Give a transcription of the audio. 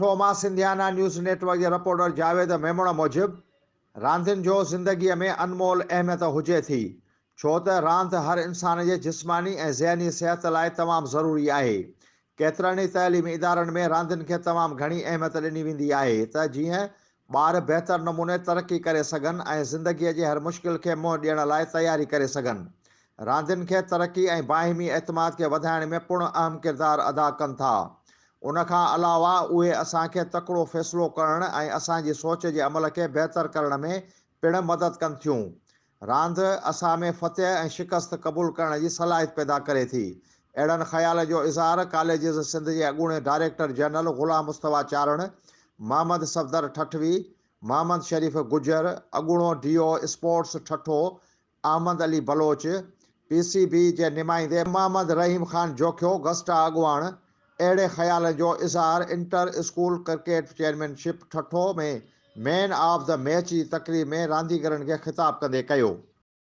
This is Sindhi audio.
ٺٽو مان سنڌيانا نيوز نيٽ ورڪ جي رپورٽر جاويد ميمڻ موجب، راندين جو زندگيء ۾ انمول اهميت هجي ٿي، ڇو ته راند هر انسان جي جسماني ۽ ذهني صحت لاء تمام ضروري آهي. ڪيترن ئي تعليمي ادارن ۾ راندين کي تمام گهڻي اهميت ڏني ويندي آهي ته جيئن ٻار بهتر نموني ترقي ڪري سگهن ۽ زندگيء جي هر مشڪل کي منهن ڏيڻ لاء تياري ڪري سگهن. راندين کي ترقي ۽ باهمي اعتماد کي وڌائڻ ۾ پڻ اهم ڪردار ادا ڪن ٿا. ان کان علاوه اهي اسان کي تڪڙو فيصلو ڪرڻ ۽ اسان جي سوچ جي عمل کي بهتر ڪرڻ ۾ پڻ مدد ڪن ٿيون. راند اسان ۾ فتح ۽ شڪست قبول ڪرڻ جي صلاحيت پيدا ڪري ٿي. اهڙن خيالن جو اظهار ڪاليجز سنڌ جي اڳوڻي ڊائريڪٽر جنرل غلام مصطفيٰ چارڻ، محمد صفدر ٺٽوي، محمد شريف گجر، اڳوڻو D O sports Thatta Ahmed Ali Baloch, P C B جي نمائندي محمد رحيم خان جوکيو گسٽا اڳواڻ اهڙي خيالن جو اظهار inter school cricket championship Thatta ۾ man of the match جي تقريب ۾ رانديگرن کي خطاب ڪندي ڪيو.